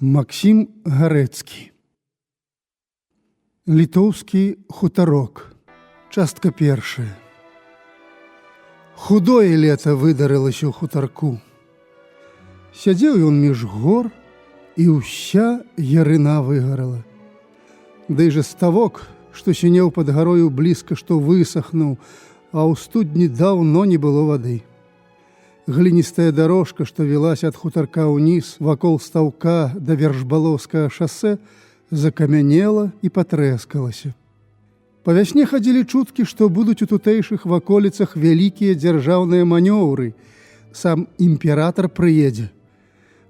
Максім Гарэцкі. Літоўскі хутарок. Частка першая. Худое лета выдарылася ў хутарку. Сядзеў ён між гор, і ўся ярына выгарала. Ды ж ставок, што сінеў пад гарою блізка, што высахнуў, а ў студні даўно не было вады. Гліністая дарожка, што велася ад хутарка ўніз вакол стаўка да Вержбалоўскага шасэ, закамянела і патрэскалася. Па вясне хадзілі чуткі, што будуць у тутэйшых ваколіцах вялікія дзяржаўныя манёўры. Сам імператар прыедзе.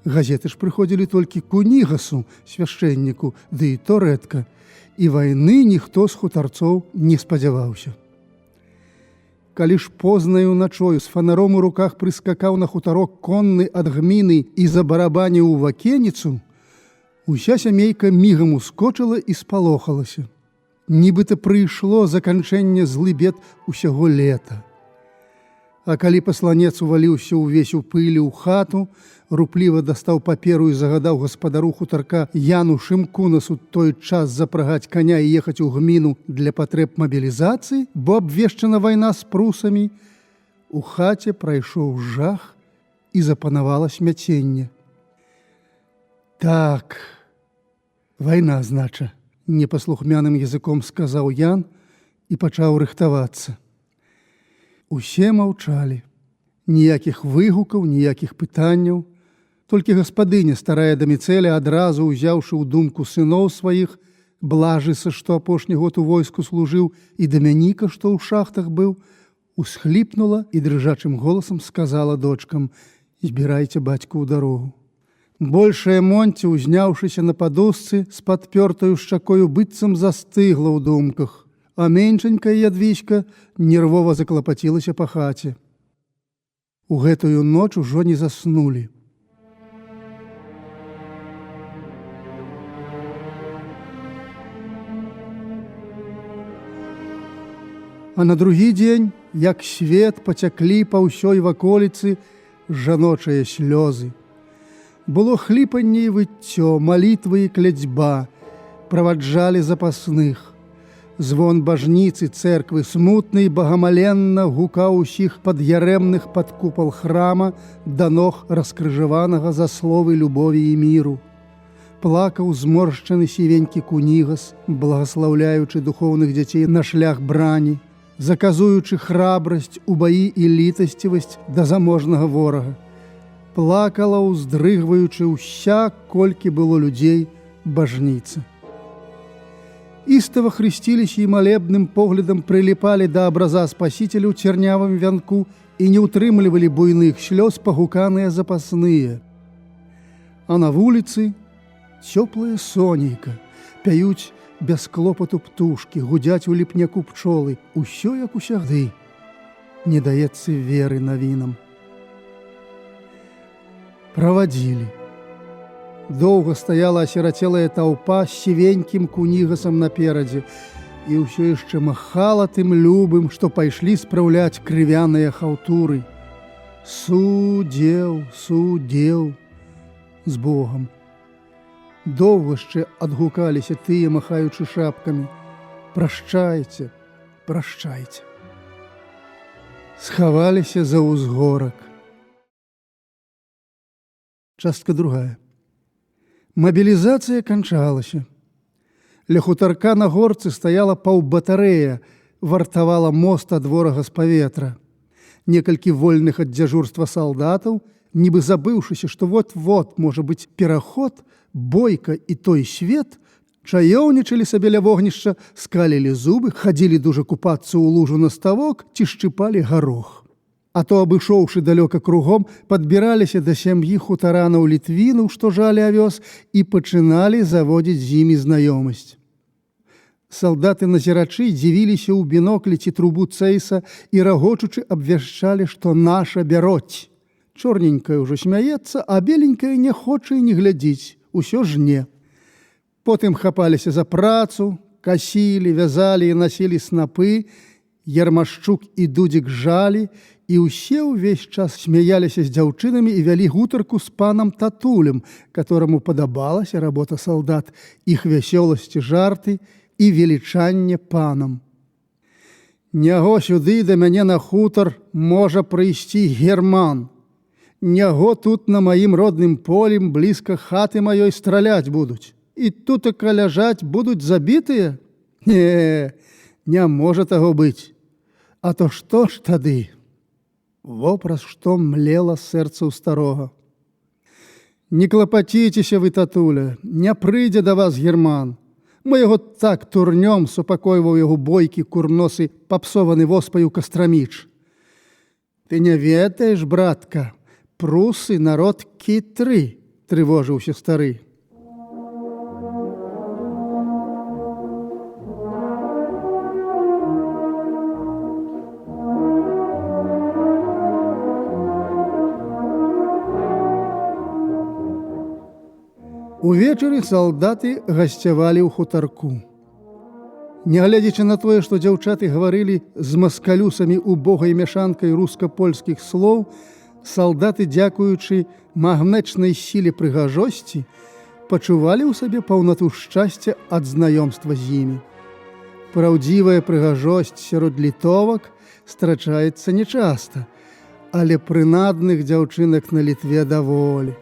Газеты ж прыходзілі толькі кунігасу, свяшчэнніку, ды і то рэдка. І вайны ніхто з хутарцоў не спадзяваўся. Калі ж познаю начою з фанаром у руках прыскакаў на хутарок конны ад гміны і забарабаніў у вакеніцу, уся сямейка мігам ускочыла і спалохалася. Нібыта прыйшло заканчэнне злы бед усяго лета. А калі пасланец уваліўся ўвесь у пылі ў хату, рупліва дастаў паперу і загадаў гаспадару хутарка Яну Шымкунасу той час запрагаць каня і ехаць у гміну для патрэб мабілізацыі, бо абвешчана вайна з прусамі, у хаце прайшоў жах і запанавала смяценне. Так, вайна, знача, непаслухмяным языком сказаў Ян і пачаў рыхтавацца. Усе маўчалі. Ніякіх выгукаў, ніякіх пытанняў. Толькі гаспадыня, старая даміцэля, адразу ўзяўшы ў думку сыноў сваіх, Блажыса, што апошні год у войску служыў, і Дамяніка, што ў шахтах быў, усхліпнула і дрыжачым голасам сказала дочкам: « Збірайце бацьку ў дарогу. Большая Монці, узняўшыся на падушцы з падпёртаю шчакою, быццам застыгла ў думках, а меншанькая Ядвіська нервова заклапацілася па хаце. У гэтую ноч ужо не заснулі. А на другі дзень, як свет, пацяклі па ўсёй ваколіцы жаночыя слёзы. Было хліпанне і выццё, малітвы і кляцьба, праваджалі запасных. Звон бажніцы церквы смутны і багамаленна гукаў усіх пад'ярэмных пад купал храма да ног раскрыжаванага за словы любові і міру. Плакаў зморшчаны сівенькі кунігас, благаслаўляючы духоўных дзяцей на шлях брані, заказуючы храбрасць у баі і літасцівасць да заможнага ворага. Плакала, уздрыгваючы ўся, колькі было людзей, бажніца. Істава хрысціліся і малебным поглядам прыліпалі да абраза Спасителя ў цярнявым вянку і не ўтрымлівалі буйных слёз пагуканыя запасныя. А на вуліцы цёплае сонейка, пяюць без клопату птушкі, гудзяць у ліпняку пчолы, усё як усягды. Не даецца веры навінам. Правадзілі. Доўга стаяла асірацелая таўпа з сівенькім кунігасам наперадзе і ўсё яшчэ махала тым любым, што пайшлі спраўляць крывяныя хаўтуры. Судзеў, судзеў з Богам. Доўга яшчэ адгукаліся тыя, махаючы шапкамі: Прашчайце, прашчайце. Схаваліся за ўзгорак. Частка другая. Мабілізацыя канчалася. Ля хутарка на горцы стаяла паўбатарэя, вартавала мост ад ворага з паветра. Некалькі вольных ад дзяжурства салдатаў, нібы забыўшыся, што вот-вот можа быць пераход, бойка і той свет, чаёўнічалі сабе ля вогнішча, скалілі зубы, хадзілі дужа купацца ў лужу на ставок ці шчыпалі гарох. А то, абышоўшы далёка кругом, падбіраліся да сям'і хутаранаў літвінаў, што жалі авёс, і пачыналі заводзіць з імі знаёмасць. Салдаты-назірачы дзівіліся ў біноклі ці трубу цейса і рагочучы абвяшчалі, што наша бяроць. Чорненькая ўжо смяецца, а беленькая не хоча і не глядзіць, усё жне. Потым хапаліся за працу, касілі, вязалі і насілі снапы, Ярмашчук і Дудзік жалі, і ўсе ўвесь час смяяліся з дзяўчынамі і вялі гутарку з панам Татулем, которому падабалася работа салдат, іх вясёласць, жарты і велічанне панам. Няго сюды да мяне на хутар можа прыйсці герман. Няго тут на маім родным полі блізка хаты маёй страляць будуць. І тутака ляжаць будуць забітыя? Не, не можа таго быць. А то што ж тады? Во праз што млела сэрца ў старога. Не клапаціцеся вы, татуля, не прыйдзе да вас герман. Мы яго так турнём, супакойваў яго бойкі курносы, папсованы воспаю кастраміч. Ты не ведаеш, братка, прусы народ кітры, трывожыўся стары. Увечары салдаты гасцявалі ў хутарку. Нягледзячы на тое, што дзяўчаты гаварылі з маскалюсамі убогай мяшанкай руска-польскіх слоў, салдаты, дзякуючы магнечнай сіле прыгажосці, пачувалі ў сабе паўнату шчасця ад знаёмства з імі. Праўдзівая прыгажосць сярод літовак страчаецца нечаста, але прынадных дзяўчынак на Літве даволі.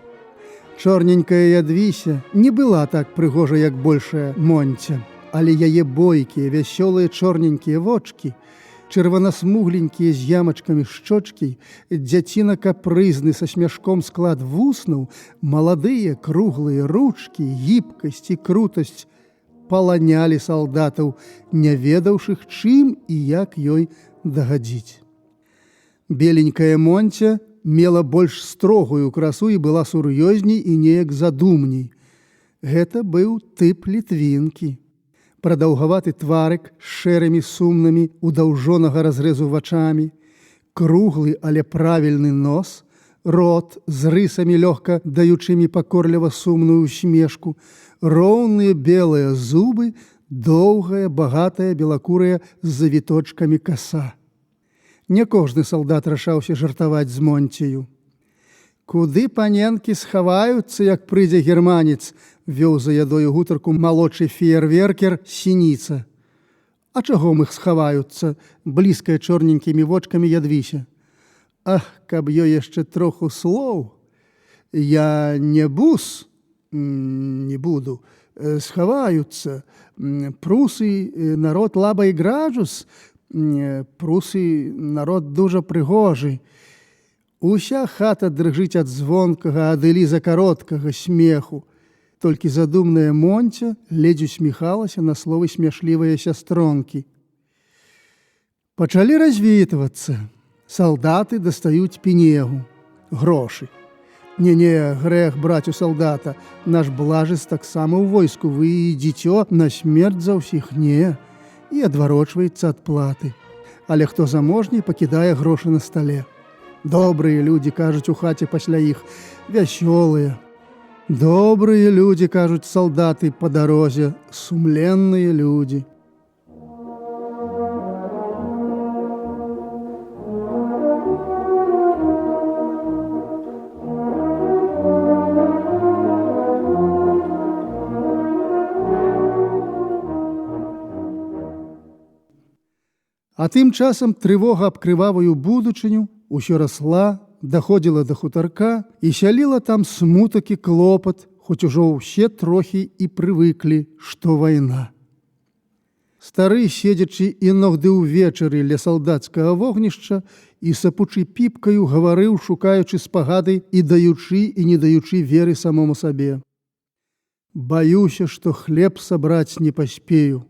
Чорненькая Ядвіся не была так прыгожа, як большая Монця, але яе бойкія, вясёлыя чорненькія вочкі, чырванасмугленькія з ямачкамі шчочкі, дзяціна капрызны са смяшком склад вуснаў, маладыя круглыя ручкі, гібкасць і крутасць паланялі салдатаў, не ведаўшых, чым і як ёй дагадзіць. Беленькая Монця мела больш строгую красу і была сур'ёзней і неяк задумней. Гэта быў тып літвінкі. Прадаўгаваты тварык з шэрымі сумнымі удаўжонага разрэзу вачамі, круглы, але правільны нос, рот з рысамі лёгка даючымі пакорліва сумную усмешку, роўныя белыя зубы, доўгая, багатая, белакурая з завіточкамі каса. Не кожны салдат рашаўся жартаваць з Монцею. Куды паненкі схаваюцца, як прыйдзе германец, вёў за ядою гутарку малодшы феерверкер Сініца. А чаго м іх схаваюцца, блізкая чорненькімі вочкамі Ядвіся. Ах, каб ёй яшчэ троху слоў. Я не бус, не буду, схаваюцца. Прусы народ лаба і граджус, прусы народ дужа прыгожы. Уся хата дрыжыць ад звонкага, ад Эліза кароткага смеху. Толькі задумная Монця ледзь усміхалася на словы смяшлівыя сястронкі. Пачалі развітвацца. Салдаты дастаюць пінегу, грошы. Не-не, грэх браць у салдата. Наш блажец таксама ў войску, вы і дзіцё на смерць за ўсіх не, і адварочваецца ад платы. Але хто заможней, пакідае грошы на стале. Добрыя людзі, кажуць у хаце пасля іх, вясёлыя. Добрыя людзі, кажуць салдаты па дарозе, сумленныя людзі. А тым часам трывога аб крывавую будучыню ўсё расла, даходзіла да хутарка і сяліла там смутак і клопат, хоць ужо ўсе трохі і прывыклі, што вайна. Стары, седзячы іногды ўвечары ля салдацкага вогнішча і сапучы піпкаю, гаварыў, шукаючы спагады і даючы і не даючы веры самому сабе. Баюся, што хлеб сабраць не паспею.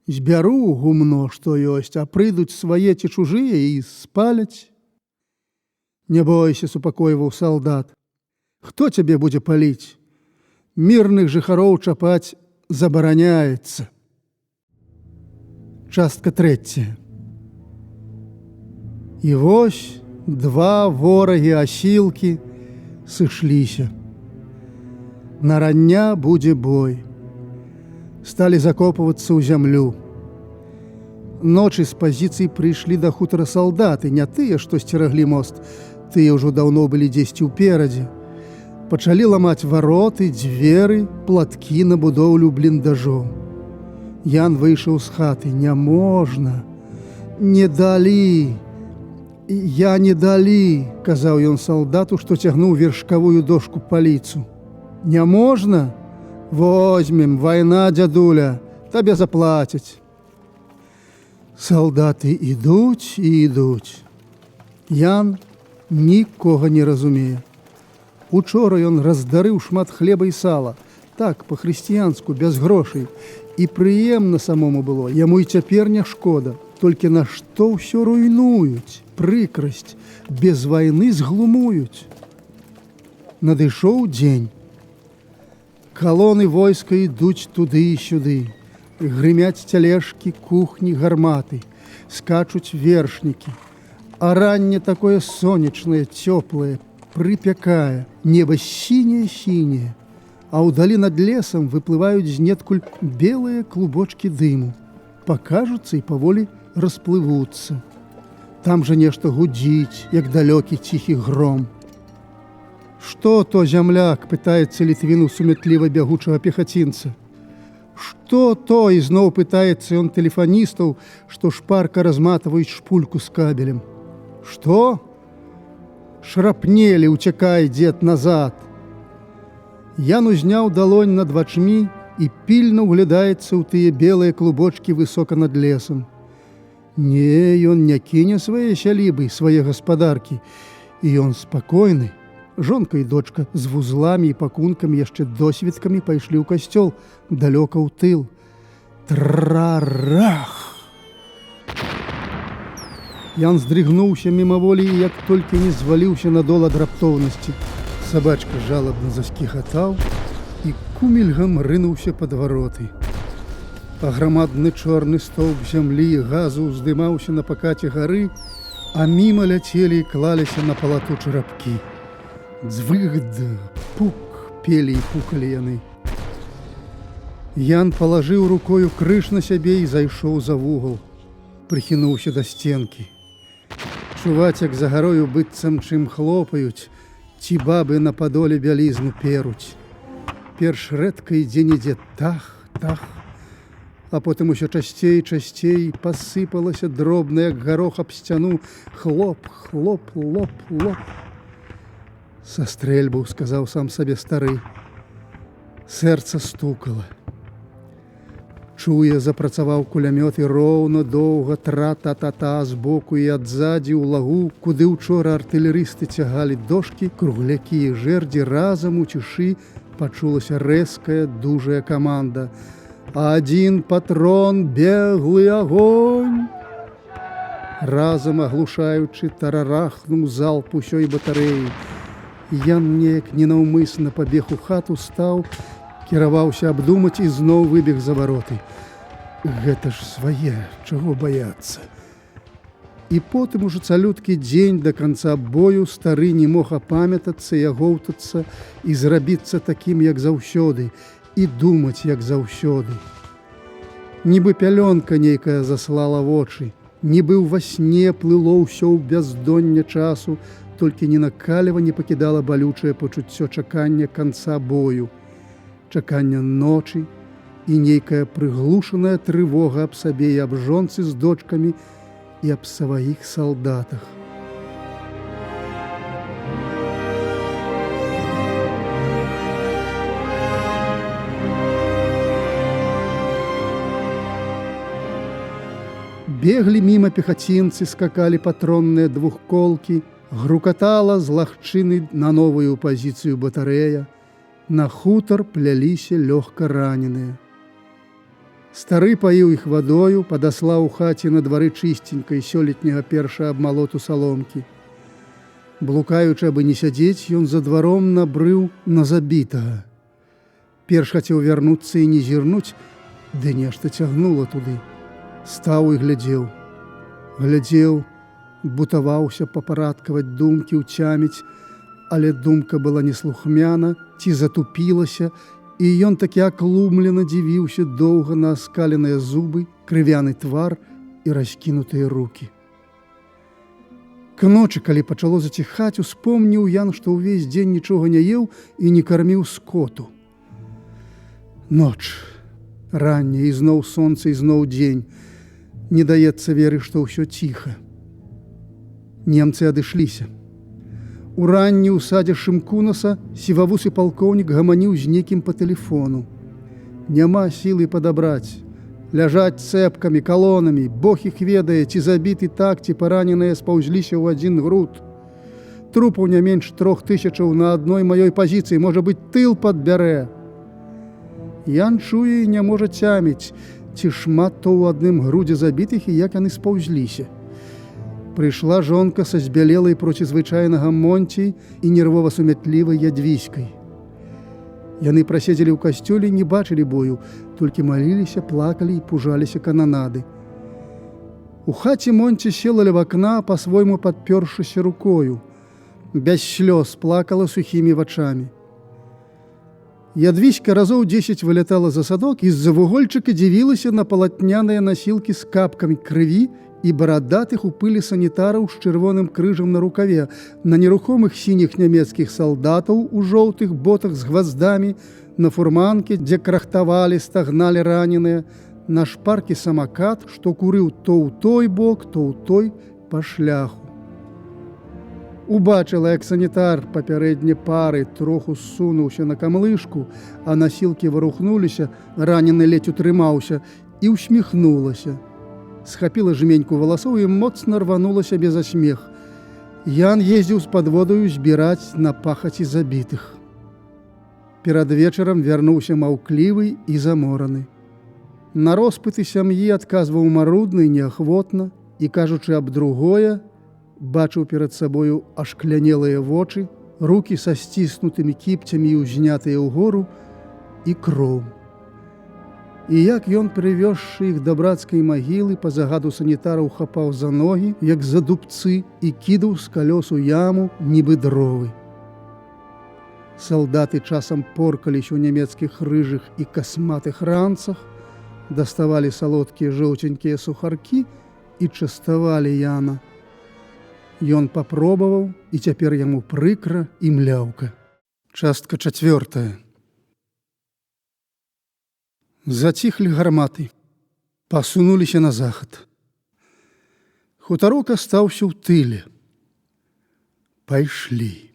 Збяру гумно, што ёсць, а прыйдуць свае ці чужыя і спаляць. Не бойся, супакойваў салдат. Хто цябе будзе паліць? Мірных жыхароў чапаць забараняецца. Частка трэцяя. І вось два ворагі асілкі сышліся. Нарання будзе бой. Сталі закопвацца ў зямлю. Ночы з пазіцый прыйшлі да хутара салдаты, не тыя, што сцераглі мост, тыя ўжо даўно былі дзесьці ўперадзе. Пачалі ламаць вароты, дзверы, платкі на будоўлю бліндажоў. Ян выйшаў з хаты, няможна. Не далі. Я не далі, казаў ён салдату, што цягнуў вершкавую дошку паліцу. Няможна? Возьмем, вайна, дзядуля, табе заплацяць. Салдаты ідуць і ідуць. Ян нікога не разумее. Учора ён раздарыў шмат хлеба і сала, так, па-хрысціянску, без грошай. І прыемна самому было, яму і цяпер не шкода, толькі нашто ўсё руйнуюць, прыкрасць, без вайны зглумуюць. Надышоў дзень. Калоны войска ідуць туды і сюды. Грымяць цялежкі, кухні, гарматы, скачуць вершнікі. А ранне такое сонечнае, цёплае, прыпякае, неба сіняе-сіняе, а ўдалі над лесам выплываюць знеткуль белыя клубочкі дыму, пакажуцца і паволі расплывуцца. Там жа нешта гудзіць, як далёкі ціхі гром. Што то, зямляк, пытаецца літвіну сумятліва бягучага пехацінца. Што то, ізноў пытаецца ён тэлефаністаў, што шпарка разматваюць шпульку з кабелем. Што? Шрапнелі, уцякай, дзед, назад. Ян узняў далонь над вачмі і пільна ўглядаецца ў тыя белыя клубочкі высока над лесам. Не, ён не кіне свае сялібы, свае гаспадаркі, і ён спакойны. Жонка і дочка з вузламі і пакункамі яшчэ досвіткамі пайшлі ў касцёл, далёка ў тыл. Трарах! Ян здрыгнуўся мімаволі і як толькі не зваліўся на дол ад раптоўнасці. Сабачка жалабна заскіхатаў і кумельгам рынуўся пад вароты. Аграмадны чорны стоўп зямлі і газу ўздымаўся на пакаце гары, а міма ляцелі і клаліся на палату чарапкі. Дзвыгд, пук, пелі і пукалі яны. Ян палажыў рукою крыж на сябе і зайшоў за вугал, прыхінуўся да сценкі. Чуваць, як за гарою быццам чым хлопаюць, ці бабы на падоле бялізну перуць. Перш рэдка і дзе-нідзе тах, тах, а потым усё часцей і часцей пасыпалася дробна, як гарох аб сцяну, хлоп, хлоп, лоп, лоп. Са стрэльбу, сказаў сам сабе стары. Сэрца стукала. Чуе, запрацаваў кулямёт і роўна доўга тра-та-та-та збоку і адзадзі ў лагу, куды учора артылерысты цягалі дошкі, круглякі і жэрдзі, разам у цішы пачулася рэзкая дужая каманда. Адзін патрон, беглы агонь! Разам аглушаючы тарарахнуў залп усёй батарэі. Ян неяк ненаўмысна пабег у хату, стаў, кіраваўся абдумаць і зноў выбег за вароты. Гэта ж свае, чаго баяцца. І потым ужо цалюткі дзень да канца бою стары не мог апамятацца і агоўтацца і зрабіцца такім, як заўсёды, і думаць, як заўсёды. Нібы пялёнка нейкая заслала вочы, нібы ўва сне плыло ўсё ў бяздонне часу, толькі ні на каліва не пакідала балючае пачуццё чакання канца бою, чакання ночы і нейкая прыглушаная трывога аб сабе і аб жонцы з дочкамі і аб сваіх салдатах. Беглі міма пехацінцы, скакалі патронныя двухколкі, грукатала з лагчыны на новую пазіцыю батарэя, на хутар пляліся лёгка раненыя. Стары паіў іх вадою, падаслаў у хаце на двары чысценькай сёлетняга першага абмалоту саломкі. Блукаючы, абы не сядзець, ён за дваром набрыў на забітага. Перш хацеў вярнуцца і не зірнуць, ды нешта цягнула туды. Стаў і глядзеў. Глядзеў, бутаваўся папарадкаваць думкі, уцяміць, але думка была неслухмяна ці затупілася, і ён такі аклумлена дзівіўся доўга на аскаленыя зубы, крывяны твар і раскінутыя рукі. К ночы, калі пачало заціхаць, успомніў Ян, што ўвесь дзень нічога не еў і не карміў скоту. Ноч. Ранне, ізноў сонца, ізноў дзень. Не даецца веры, што ўсё ціха. Немцы адышліся. У ранні ў садзе Шымкунаса сівавусы палкоўнік гаманіў з некім па тэлефону. Няма сілы падабраць. Ляжаць цэпкамі, калонамі, Бог іх ведае, ці забіты так, ці параненыя спаўзліся ў адзін груд. Трупаў не менш 3000 на адной маёй пазіцыі, можа быць, тыл падбярэ. Ян чуе і не можа цяміць, ці шмат то ў адным грудзе забітых і як яны спаўзліся. Прыйшла жонка са збялелай проці звычайнага Монці і нервова-сумятлівай Ядвіськай. Яны праседзелі ў касцёле і не бачылі бою, толькі маліліся, плакалі і пужаліся кананады. У хаце Монці села ля вакна, па-свойму падпёршыся рукою. Без слёз плакала сухімі вачамі. Ядвіська разоў 10 вылятала за садок і з-за вугольчыка дзівілася на палатняныя насілкі з капкамі крыві і барадатых у пылі санітараў з чырвоным крыжам на рукаве, на нерухомых сініх нямецкіх салдатаў у жоўтых ботах з гваздамі, на фурманке, дзе крахтавалі, стагналі раненыя, на шпаркі самакат, што курыў то ў той бок, то ў той па шляху. Убачыла, як санітар папярэдне пары троху ссунуўся на камлышку, а насілкі варухнуліся, ранены ледзь утрымаўся, і усміхнулася. Схапіла жменьку валасоў і моцна рванула сябе за смех. Ян ездзіў з падводаю збіраць на пахаці забітых. Перад вечарам вярнуўся маўклівы і замораны. На роспыты сям'і адказваў марудна і неахвотна, і, кажучы аб другое, бачыў перад сабою ашклянелыя вочы, рукі са сціснутымі кіпцямі і ўзнятыя ўгору, і кроў. І як ён, прывёзшы іх да брацкай магілы, па загаду санітараў хапаў за ногі, як за дубцы, і кідаў з калёс у яму, нібы дровы. Салдаты часам поркаліся ў нямецкіх рыжых і касматых ранцах, даставалі салодкія жоўценькія сухаркі і частавалі Яна. Ён папробаваў, і цяпер яму прыкра і мляўка. Частка чацвёртая. Заціхлі гарматы, пасунуліся на захад. Хутарок астаўся ў тыле. Пайшлі.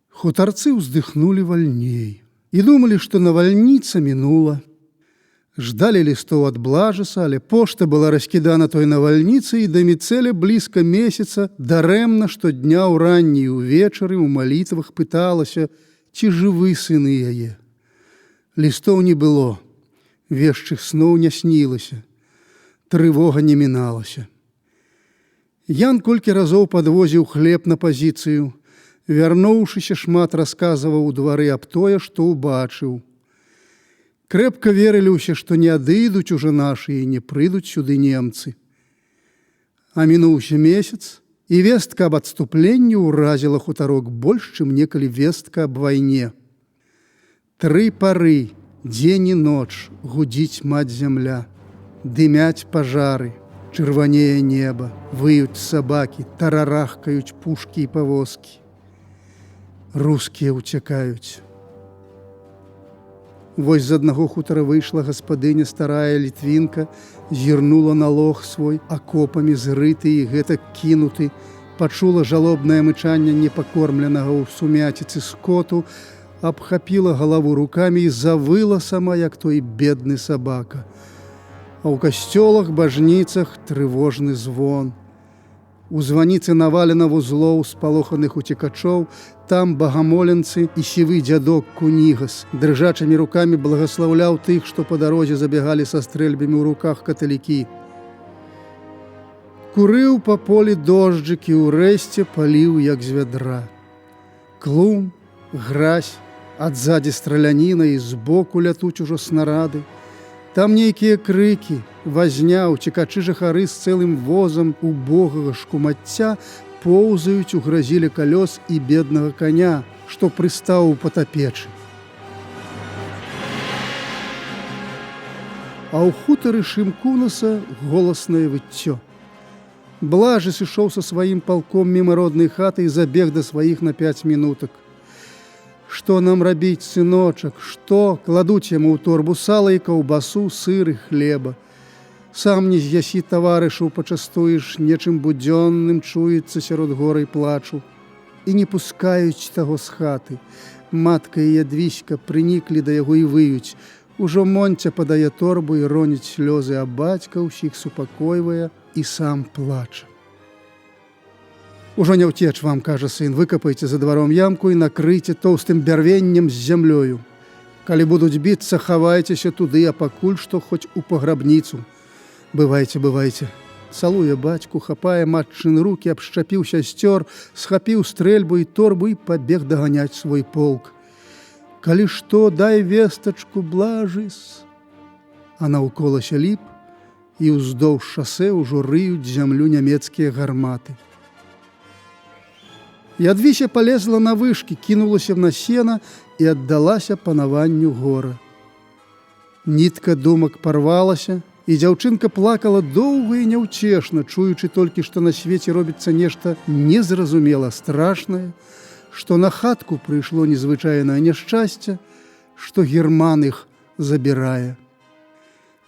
Хутарцы ўздыхнулі вальней і думалі, што навальніца мінула. Ждалі лістоў ад Блажыса, але пошта была раскідана той навальніцай, і да Міцэля блізка месяца дарэмна штодня ў ранні і ўвечары ў малітвах пыталася, ці жывы сыны яе. Лістоў не было, вешчых сноў не снілася, трывога не міналася. Ян колькі разоў падвозіў хлеб на пазіцыю, вярнуўшыся, шмат расказваў у двары аб тое, што ўбачыў. Крэпка верылі ўсе, што не адыдуць ужо нашы і не прыйдуць сюды немцы. А мінуўся месяц, і вестка аб адступленні ўразіла хутарок больш, чым некалі вестка аб вайне. Тры пары, дзень і ноч, гудзіць маць-зямля, дымяць пажары, чырванее неба, выюць сабакі, тарарахкаюць пушкі і павозкі. Рускія ўцякаюць. Вось з аднаго хутара выйшла гаспадыня, старая літвінка, зірнула на лог свой, акопамі зрыты і гэтак кінуты, пачула жалобнае мычанне непакормленага ў сумяціцы скоту, абхапіла галаву рукамі і завыла сама, як той бедны сабака. А ў касцёлах, бажніцах трывожны звон. У званіцы навалена вузлоў спалоханых уцекачоў, там багамоленцы і сівы дзядок Кунігас дрыжачымі рукамі благаслаўляў тых, што па дарозе забягалі са стрэльбамі ў руках каталікі. Курыў па полі дожджык і ўрэшце паліў, як з вядра. Клум, гразь, адзадзі страляніна і збоку лятуць ужо снарады. Там нейкія крыкі, вазня, уцекачы жыхары з цэлым возам убогага шкумацця поўзаюць у гразілі калёс і беднага каня, што прыстаў у патапечы. А ў хутары Шымкунаса голаснае выццё. Блажы сышоў са сваім палком міма роднай хаты і забег да сваіх на 5 мінутак. Што нам рабіць, сыночак, што? Кладуць яму ў торбу сала і каўбасу, сыр і хлеба. Сам не з'ясі, таварышу пачастуеш нечым будзённым, чуецца сярод гора і плачу. І не пускаюць таго з хаты. Матка і Ядвіська прыніклі да яго і выюць. Ужо Монця падае торбу і роніць слёзы, а бацька ўсіх супакойвае і сам плача. Ужо не ўцеч вам, кажа сын, выкапайце за дваром ямку і накрыйце тоўстым бярвеннем з зямлёю. Калі будуць біцца, хавайцеся туды, а пакуль што хоць у паграбніцу. Бывайце, бывайце. Цалуе бацьку, хапае матчыны рукі, абшчапіў сясцёр, схапіў стрэльбу і торбу і пабег даганяць свой полк. Калі што, дай вестачку, Блажыс. А наўколася ліп, і ўздоўж шасэ ўжо рыюць зямлю нямецкія гарматы. Ядвіся палезла на вышкі, кінулася на сена і аддалася панаванню гора. Нітка думак парвалася, і дзяўчынка плакала доўга і няўцешна, чуючы толькі, што на свеце робіцца нешта незразумела страшнае, што на хатку прыйшло незвычайнае няшчасце, што герман іх забірае.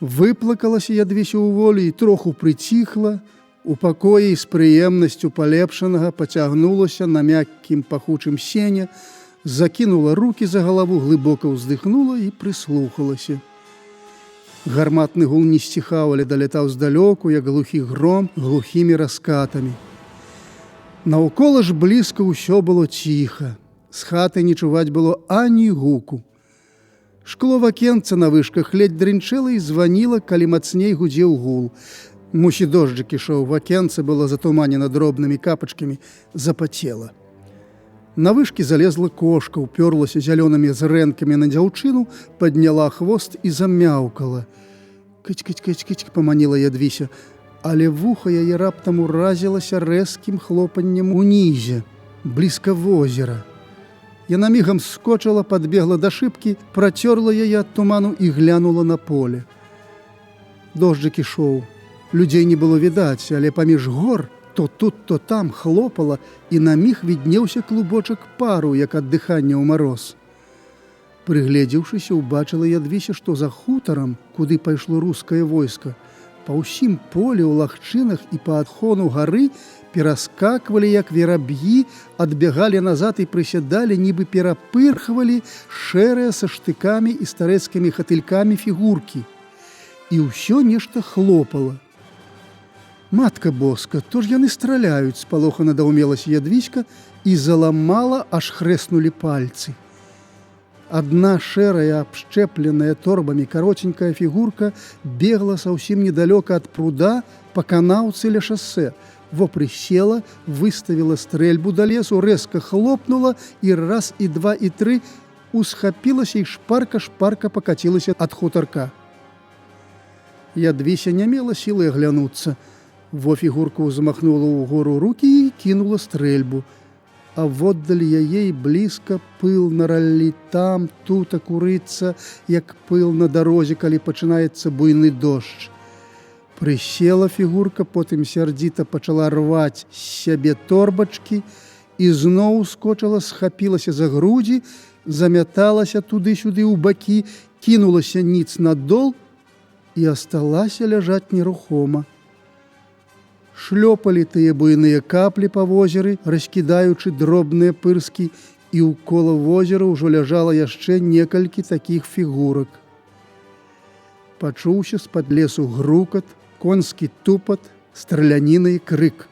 Выплакалася Ядвіся ў волі і троху прыціхла, у пакоі з прыемнасцю палепшанага пацягнулася на мяккім пахучым сене, закінула рукі за галаву, глыбока ўздыхнула і прыслухалася. Гарматны гул не сціхаў, але далятаў здалёку, як глухі гром глухімі раскатамі. Наўкола ж блізка ўсё было ціха. З хаты не чуваць было ані гуку. Шкло вакенца на вышках ледзь дрынчэла і званіла, калі мацней гудзеў гул. Мусі, дожджык ішоў, вакенца было затуманена дробнымі капачкамі, запацела. На вышкі залезла кошка, уперлася зялёнымі зрэнкамі на дзяўчыну, падняла хвост і замяўкала. Кыць, кыць, кыць, кыць, паманіла Ядвіся, але вуха яе раптам уразілася рэзкім хлопаннем унізе, блізка возера. Яна мігам скочыла, падбегла да шыбкі, працёрла яе ад туману і глянула на поле. Дожджык ішоў. Людзей не было відаць, але паміж гор то тут, то там хлопала, і на міг віднеўся клубочак пару, як ад дыхання ў мароз. Прыгледзеўшыся, убачыла Ядвіся, што за хутарам, куды пайшло рускае войска, па ўсім полі ў лагчынах і па адхону гары пераскаквалі, як вераб'і, адбягалі назад і прысядалі, нібы перапырхвалі шэрыя са штыкамі і старэцкімі хатылькамі фігуркі. І ўсё нешта хлопала. Матка боска, то ж яны страляюць, спалохана даўмелася Ядвіська і заламала, аж хрэснулі пальцы. Адна шэрая, абшчэпленая торбамі кароценькая фігурка бегла саўсім недалёка ад пруда па канаўцы ля шассе. Во прысела, выставіла стрэльбу да лесу, рэзка хлопнула і раз, і два, і тры усхапілася і шпарка-шпарка пакацілася ад хутарка. Ядвіся не мела сілы аглянуцца. Во фігурка ўзмахнула ўгору рукі і кінула стрэльбу. А воддаль яе і блізка пыл на раллі, там, тут курыцца, як пыл на дарозе, калі пачынаецца буйны дождж. Прысела фігурка, потым сярдзіта пачала рваць з сябе торбачкі і зноў скочыла, схапілася за грудзі, замяталася туды-сюды ў бакі, кінулася ніц на дол і асталася ляжаць нерухома. Шлёпалі тыя буйныя каплі па возеры, раскідаючы дробныя пырскі, і ўкола возера ўжо ляжала яшчэ некалькі такіх фігурак. Пачуўся з-пад лесу грукат, конскі тупат, страляніна і крык.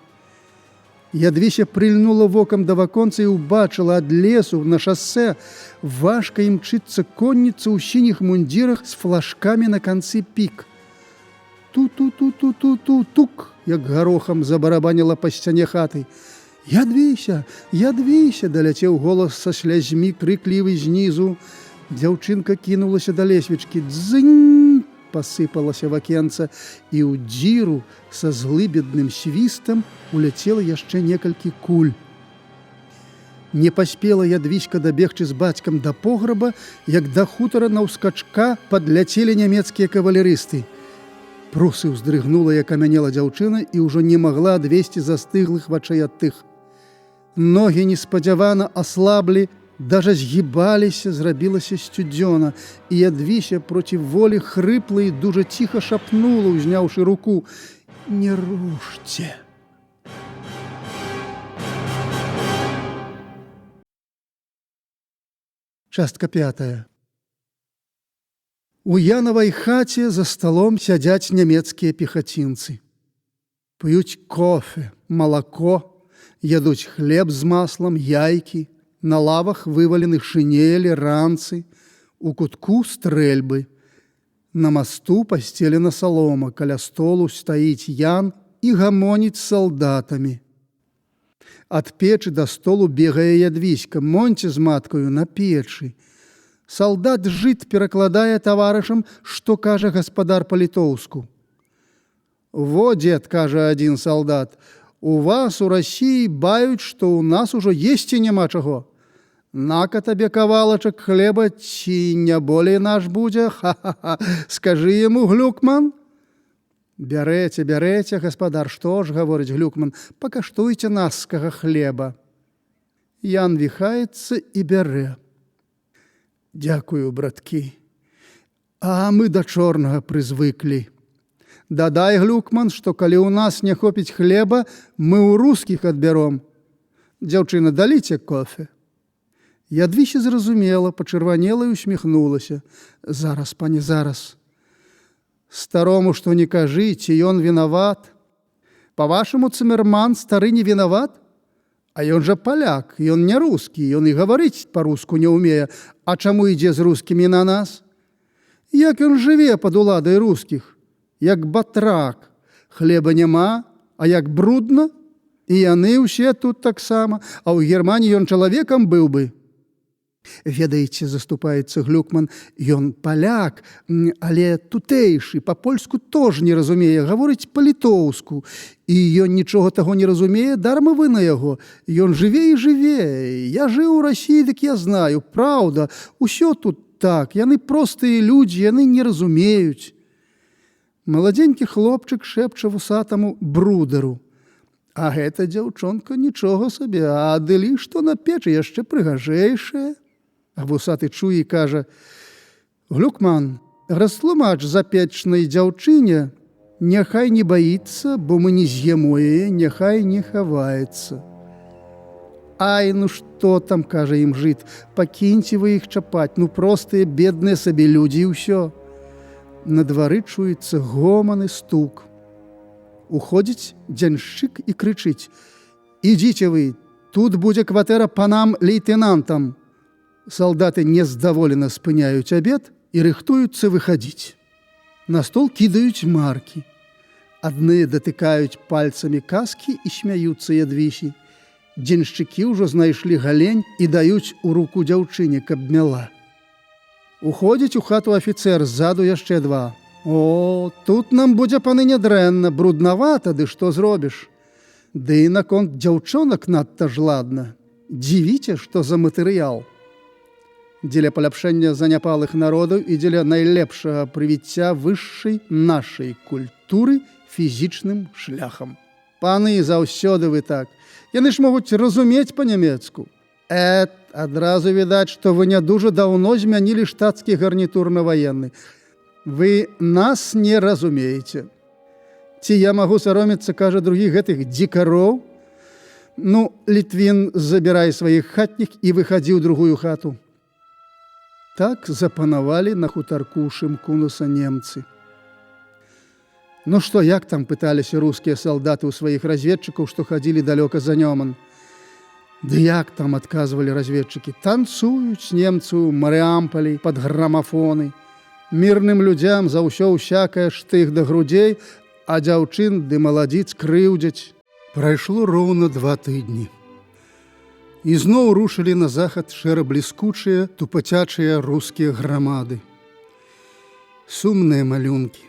Ядвіся прыльнула вокам да ваконца і ўбачыла: ад лесу на шассе важка імчыцца конніца ў сініх мундзірах з флажкамі на канцы пік. Ту-ту-ту-ту-ту-ту, тук, як гарохам забарабаніла па сцяне хаты. Ядвіся, Ядвіся, даляцеў голас са слязьмі, крыклівы знізу. Дзяўчынка кінулася да лесвічкі. Дзынь! Пасыпалася вакенца, і ў дзіру са злыбедным свістам уляцела яшчэ некалькі куль. Не паспела Ядвіська дабегчы з бацькам да пограба, як да хутара наўскачка падляцелі нямецкія кавалерысты. Прусы ўздрыгнула і акамянела дзяўчына і ўжо не магла адвесці застыглых вачэй ад тых. Ногі неспадзявана аслаблі, даже згібаліся, зрабілася сцюдзёна, і Ядвіся проці волі хрыпла і дужа ціха шапнула, узняўшы руку: «Не рушце!» Частка пятая. У Янавай хаце за сталом сядзяць нямецкія пехацінцы. П'юць кофе, малако, ядуць хлеб з маслам, яйкі, на лавах вывалены шынелі, ранцы, у кутку стрэльбы. На масту пасцелена салома, каля столу стаіць Ян і гамоніць з салдатамі. Ад печы да столу бегае Ядвіська, Монці з маткаю на печы. Салдат жыт перакладае таварышам, што кажа гаспадар па-літоўску. «Во, дзед, — кажа адзін салдат, — у вас у Расіі баюць, што ў нас ужо есці няма чаго. На-ка табе кавалачак хлеба, ці не болей наш будзе, ха-ха-ха, скажы яму, Глюкман». «Бярэце, бярэце, гаспадар, што ж, — гаворыць Глюкман, — пакаштуйце наскага хлеба». Ян віхаецца і бярэ. «Дзякую, браткі. А мы да чорнага прызвыклі. Дадай, Глюкман, што калі ў нас не хопіць хлеба, мы ў рускіх адбяром. Дзяўчына, даліце кофе». Ядвіся зразумела, пачырванела і усміхнулася. «Зараз, пане, зараз. Старому, што не кажы, ці ён вінават. Па-вашаму, Цымерман стары не вінават? А ён жа паляк, ён не рускі, ён і гаварыць па-руску не ўмее. А чаму ідзе з рускімі на нас? Як ён жыве пад уладай рускіх? Як батрак. Хлеба няма, а як брудна? І яны ўсе тут таксама, а ў Германіі ён чалавекам быў бы». «Ведаеце, — заступаецца Глюкман, — ён паляк, але тутэйшы, па-польску тож не разумее, гаворыць па-літоўску. І ён нічога таго не разумее, дарма вы на яго. Ён жыве і жыве. Я жыў у Расіі, дык я знаю, праўда, усё тут так, яны простыя людзі, яны не разумеюць». Маладзенькі хлопчык шэпча вусатаму брудару: «А гэта дзяўчонка нічога сабе, а Адэлі, што на печы, яшчэ прыгажэйшая». А вусаты чуе і кажа: «Глюкман, растлумач запечнай дзяўчыне, няхай не баіцца, бо мы не з'емо яе, няхай не хаваецца». «Ай, ну што там, — кажа ім жыд, — пакіньце вы іх чапаць, ну простыя бедныя сабе людзі і ўсё». На двары чуецца гоман і стук. Уходзіць дзяншчык і крычыць: «Ідзіце вы, тут будзе кватэра панам лейтэнантам». Салдаты нездаволена спыняюць абед і рыхтуюцца выхадзіць. На стол кідаюць маркі. Адны датыкаюць пальцамі каскі і смяюцца Ядвісі. Дзеншчыкі ўжо знайшлі галень і даюць у руку дзяўчыне, каб мяла. Уходзіць у хату афіцэр, ззаду яшчэ два. «О, тут нам будзе, паны, нядрэнна, бруднавата, ды што зробіш? Ды і наконт дзяўчонак надта ж ладна. Дзівіце, што за матэрыял». Дзеля паляпшэння заняпалых народаў і дзеля найлепшага прывіцця вышшай нашай культуры фізічным шляхам. Паны, заўсёды вы так. Яны ж могуць разумець па-нямецку. Эт, адразу відаць, што вы не дужа даўно змянілі штатскі гарнітур на ваенны. Вы нас не разумееце. Ці я магу саромецца, кажа другі, гэтых дзікароў? Ну, літвін, забірай сваіх хатніх і выхадзі ў другую хату. Так запанавалі на хутарку Шымкунаса немцы. Ну што, як там, пыталіся рускія салдаты ў сваіх разведчыкаў, што хадзілі далёка за Нёман. Ды як там, адказвалі разведчыкі, танцуюць немцы ў Марыампалі пад грамафоны. Мірным людзям за ўсё ўсякае штых да грудзей, а дзяўчын ды маладзіц крыўдзяць. Прайшло роўна 2 тыдні. Ізноў рушылі на захад шэра-бліскучыя, тупацячыя рускія грамады. Сумныя малюнкі.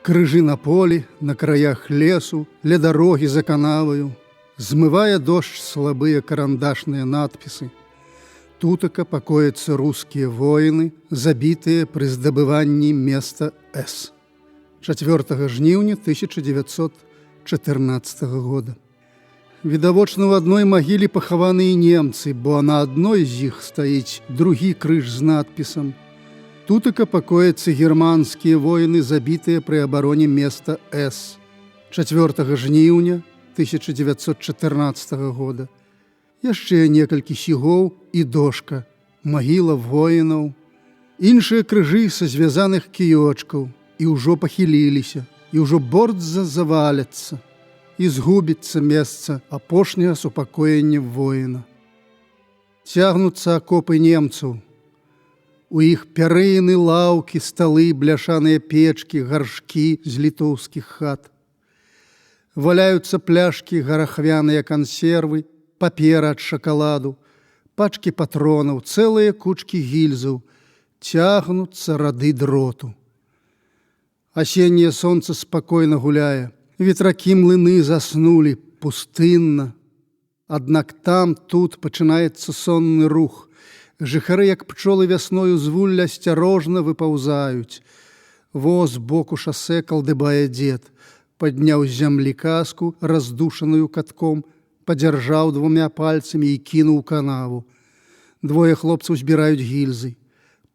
Крыжы на полі, на краях лесу, ля дарогі за канаваю. Змывае дождж слабыя карандашныя надпісы. Тутака пакояцца рускія воіны, забітыя пры здабыванні места С. 4 жніўня 1914 года. Відавочна, ў адной магіле пахаваныя немцы, бо на адной з іх стаіць другі крыж з надпісам. Тутака пакояцца германскія воіны, забітыя пры абароне места С. 4 жніўня 1914 года. Яшчэ некалькі сігоў і дошка, магіла воінаў, іншыя крыжы са звязаных кіёчкаў і ўжо пахіліліся, і ўжо бордза заваляцца, і згубіцца месца апошняга супакоення воіна. Цягнуцца акопы немцаў. У іх пярыны, лаўкі, сталы, бляшаныя печкі, гаршкі з літоўскіх хат. Валяюцца пляшкі, гарахвяныя кансервы, папера ад шакаладу, пачкі патронаў, цэлыя кучкі гільзаў, цягнуцца рады дроту. Асенняе сонца спакойна гуляе, ветракі млыны заснулі, пустынна. Аднак там, тут пачынаецца сонны рух. Жыхары, як пчолы вясною з вулля, асцярожна выпаўзаюць. Во з боку шасэ калдыбае дзед, падняў з зямлі каску, раздушаную катком, падзяржаў двумя пальцамі і кінуў канаву. Двое хлопцаў збіраюць гільзы.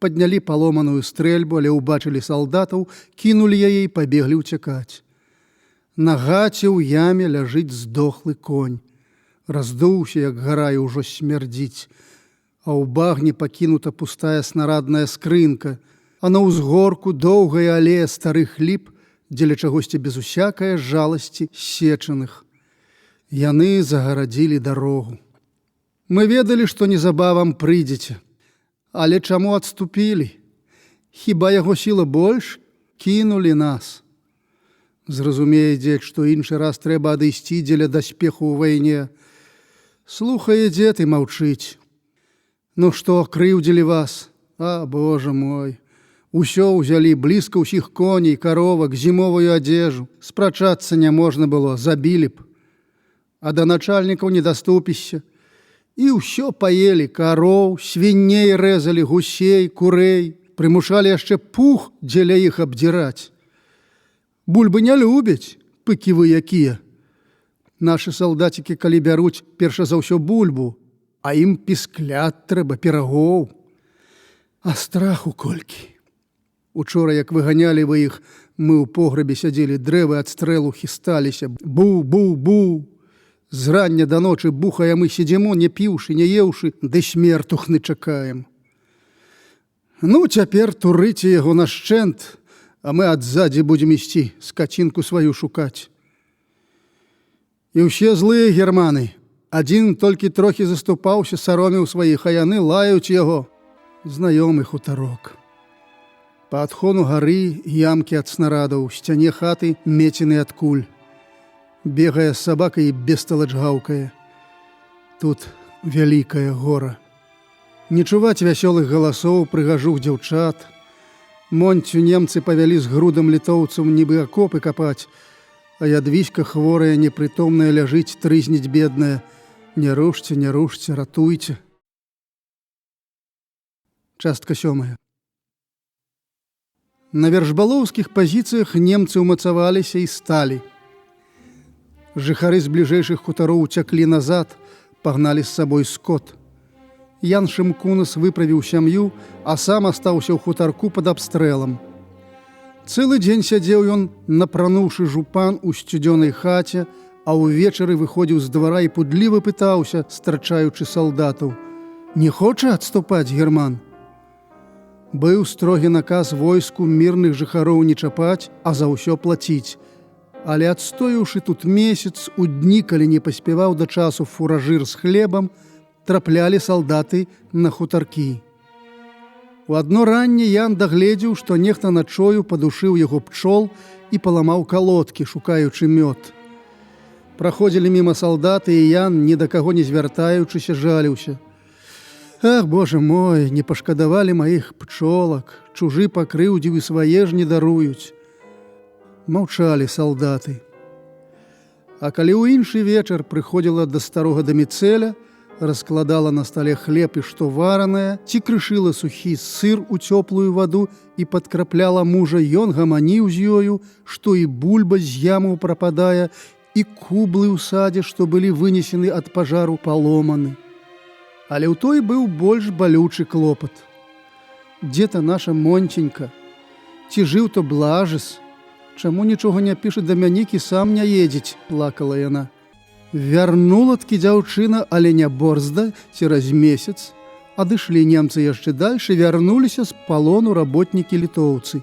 Паднялі паломаную стрэльбу, але ўбачылі салдатаў, кінулі яе і пабеглі ўцякаць. На гаце ў яме ляжыць здохлы конь. Раздуўся, як гара, і ўжо смярдзіць. А ў багне пакінута пустая снарадная скрынка, а на ўзгорку доўгая алея старых ліп, дзеля чагосьці без усякае жаласці сечаных. Яны загарадзілі дарогу. Мы ведалі, што незабавам прыйдзеце. Але чаму адступілі? Хіба яго сіла больш? Кінулі нас. Зразумее дзед, што іншы раз трэба адысці дзеля даспеху ў вайне. Слухае дзед і маўчыць. Ну што, крыўдзілі вас? А, Божа мой! Усё ўзялі, блізка ўсіх коней, каровак, зімовую адзежу. Спрачацца няможна было, забілі б. А да начальнікаў не даступішся. І ўсё паелі, кароў, свіней рэзалі, гусей, курэй, прымушалі яшчэ пух дзеля іх абдзіраць. Бульбы не любяць, пыкі вы якія. Нашы салдацікі, калі бяруць, перша за ўсё бульбу, а ім пісклят трэба, пірагоў. А страху колькі. Учора, як выганялі вы іх, мы ў пограбе сядзелі, дрэвы ад стрэлу хісталіся. Бу, бу, бу. З рання да ночы бухае, мы сидзімо, не піўшы, не еўшы, ды смертухны чакаем. Ну, цяпер турыце яго нашчэнт, а мы адзадзі будзем ісці, скацінку сваю шукаць. І ўсе злыя германы. Адзін толькі трохі заступаўся, сароміў сваіх, а яны лаюць яго. Знаёмы хутарок. Па адхону гары ямкі ад снарадаў, у сцяне хаты меціны ад куль. Бегае сабака і бесталач гаўкае. Тут вялікае гора. Не чуваць вясёлых галасоў, прыгажух дзяўчат. Монцю немцы павялі з грудам літоўцаў нібы акопы капаць, а Ядвіська хворая, непрытомная ляжыць, трызніць бедная. Не рушце, не рушце, ратуйце. Частка сёмая. На вержбалоўскіх пазіцыях немцы ўмацаваліся і сталі. Жыхары з бліжэйшых хутароў уцяклі назад, пагналі з сабой скот. Ян Шымкунас выправіў сям'ю, а сам астаўся ў хутарку пад абстрэлам. Цэлы дзень сядзеў ён, напрануўшы жупан у сцюдзёнай хаце, а ўвечары выходзіў з двара і пудліва пытаўся, страчаючы салдатаў: « Не хоча адступаць герман? Быў строгі наказ войску мірных жыхароў не чапаць, а за ўсё плаціць. Але адстояўшы тут месяц, у дні, калі не паспяваў да часу фуражыр з хлебам, траплялі салдаты на хутаркі. У адно ранне Ян дагледзеў, што нехта начою падушыў яго пчол і паламаў калодкі, шукаючы мёд. Праходзілі міма салдаты, і Ян, ні да каго не звяртаючыся, жаліўся. Ах, Боже мой, не пашкадавалі маіх пчолак, чужы пакрыўдзіў і свае ж не даруюць. Маўчалі салдаты. А калі ў іншы вечар прыходзіла да старога даміцэля, раскладала на стале хлеб і што варанае, ці крышыла сухі сыр у цёплую ваду і падкрапляла мужа, ён гаманіў з ёю, што і бульба з ямаў прападае, і кублы ў садзе, што былі вынесены ад пажару, паломаны. Але ў той быў больш балючы клопат. Дзе-то наша Монценька? Ці жыў то Блажыс? Чаму нічога не піша Дамянікі, сам не едзець, плакала яна. Вярнула-ткі дзяўчына, але не борзда, цераз месяц. Адышлі немцы яшчэ дальше, вярнуліся з палону работнікі-літоўцы.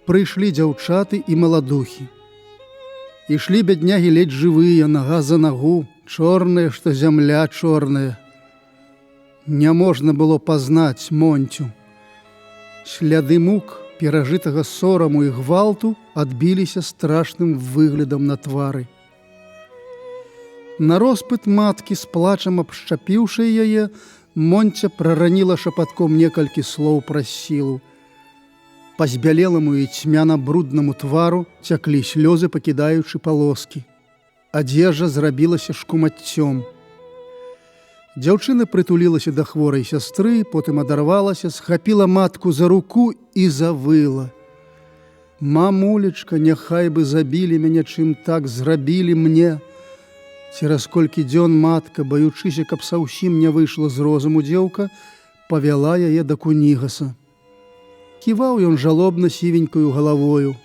Прыйшлі дзяўчаты і маладухі. Ішлі бяднягі ледзь жывыя, нага за нагу, чорныя, што зямля чорная. Няможна было пазнаць Монцю. Сляды мук, перажытага сораму і гвалту адбіліся страшным выглядам на твары. На роспыт маткі, з плачам абшчапіўшай яе, Монця прараніла шапатком некалькі слоў пра сілу. Па збялеламу і цьмяна-бруднаму твару цяклі слёзы, пакідаючы палоскі. Адзежа зрабілася шкумаццём. Дзяўчына прытулілася да хворай сястры, потым адарвалася, схапіла матку за руку і завыла. Мамулечка, няхай бы забілі мяне, чым так зрабілі мне. Цераз колькі дзён матка, баючыся, каб саўсім не выйшла з розуму дзеўка, павяла яе да кунігаса. Ківаў ён жалобна сівенькаю галавою.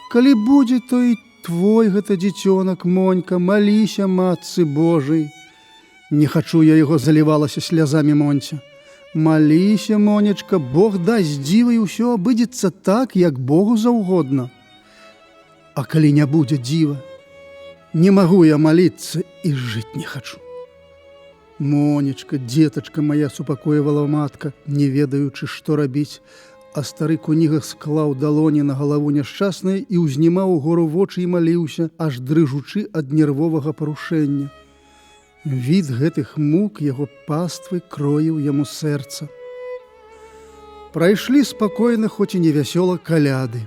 Калі будзе, то і твой гэта дзіцёнак, Монька, маліся матцы Божай. Не хачу я яго, залівалася слязамі Монця. Маліся, Монечка, Бог дасць дзіва, і ўсё абыдзецца так, як Богу заўгодна. А калі не будзе дзіва, не магу я маліцца і жыць не хачу. Монечка, дзетачка моя, супакойвала матка, не ведаючы, што рабіць, а стары куніга склаў далоні на галаву няшчаснай і ўзнімаў угору вочы і маліўся, аж дрыжучы ад нервовага парушэння. Від гэтых мук яго паствы кроіў яму сэрца. Прайшлі спакойна, хоць і невясёла, каляды.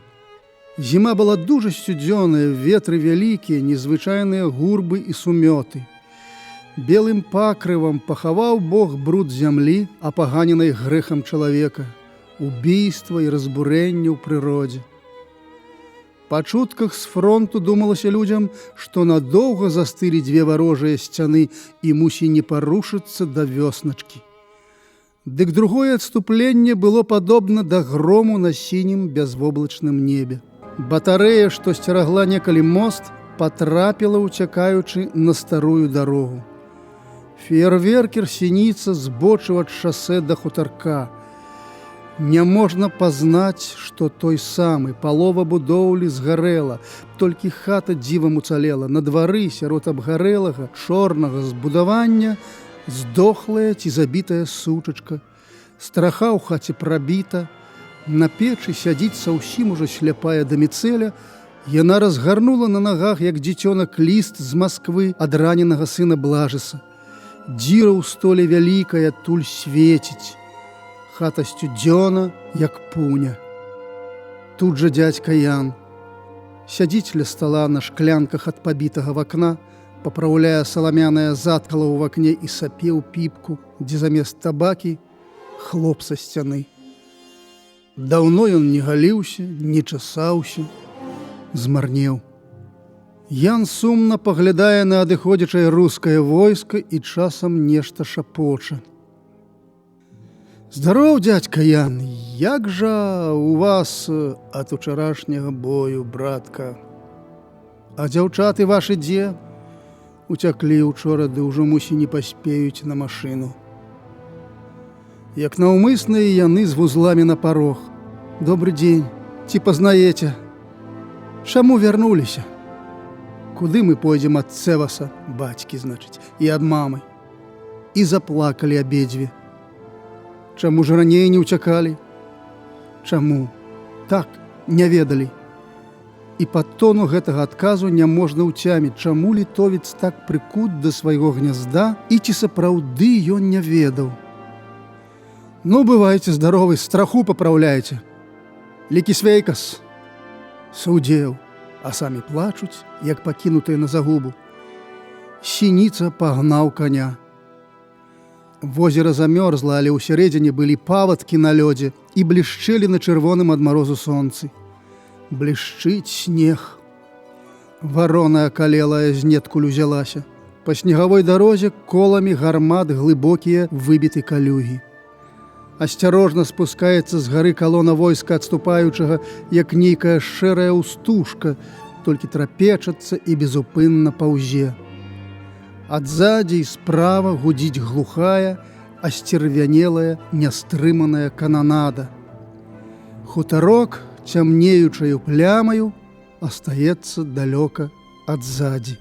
Зіма была дужа сцюдзёная, ветры вялікія, незвычайныя гурбы і сумёты. Белым пакрывам пахаваў Бог бруд зямлі, апаганенай грэхам чалавека, убійства і разбурэння ў прыродзе. Па чутках з фронту думалася людзям, што надоўга застылі дзве варожыя сцяны і мусі не парушыцца да вёсначкі. Дык другое адступленне было падобна да грому на сінім бязвоблачным небе. Батарэя, што сцерагла некалі мост, патрапіла, уцякаючы, на старую дарогу. Феерверкер сініца збочыў ад шасэ да хутарка. Няможна пазнаць, што той самы, палова будоўлі згарэла, толькі хата дзівам уцалела. На двары сярод абгарэлага чорнага збудавання здохлая ці забітая сучачка. Страха ў хаце прабіта, на печы сядзіць саўсім ужо сляпая даміцэля. Яна разгарнула на нагах, як дзіцёнак, ліст з Масквы ад раненага сына Блажыса. Дзіра ў столе вялікая, адтуль свеціць. Хата сцюдзёна, як пуня. Тут жа дзядзька Ян. Сядзіць ля стала на шклянках ад пабітага вакна, папраўляе саламянае заткала ў вакне і сапе ў піпку, дзе замест табакі хлоп са сцяны. Даўно ён не галіўся, не часаўся, змарнеў. Ян сумна паглядае на адыходзячае рускае войска і часам нешта шапоча. Здароў, дзядзька Ян, як жа у вас ад учарашняга бою, братка? А дзяўчаты вашы дзе? Уцяклі учора, ды ўжо мусі не паспеюць на машыну. Як наўмысныя яны з вузламі на парог. Добры дзень, ці пазнаеце? Чаму вярнуліся? Куды мы пойдзем ад Цэваса, бацькі, значыць, і ад мамы? І заплакалі абедзве. Чаму ж раней не ўцякалі? Чаму? Так, не ведалі. І па тону гэтага адказу няможна ўцяміць, чаму літовец так прыкут да свайго гнязда і ці сапраўды ён не ведаў. Ну, бывайце здаровы, страху папраўляйце. Лікі свейкас, судзеў. А самі плачуць, як пакінутыя на загубу. Сініца пагнаў каня. Возера замёрзла, але ў сярэдзіне былі павадкі на лёдзе і блішчэлі на чырвоным ад марозу сонцы. Блішчыць снег. Варона акалелая знедкуль узялася. Па снегавой дарозе коламі гармат глыбокія выбіты калюгі. Асцярожна спускаецца з гары калона войска адступаючага, як нейкая шэрая устужка, толькі трапечацца і безупынна паўзе. Адзадзі і справа гудзіць глухая, асцервянелая, нястрыманая кананада. Хутарок, цямнеючаю плямаю, астаецца далёка адзадзі.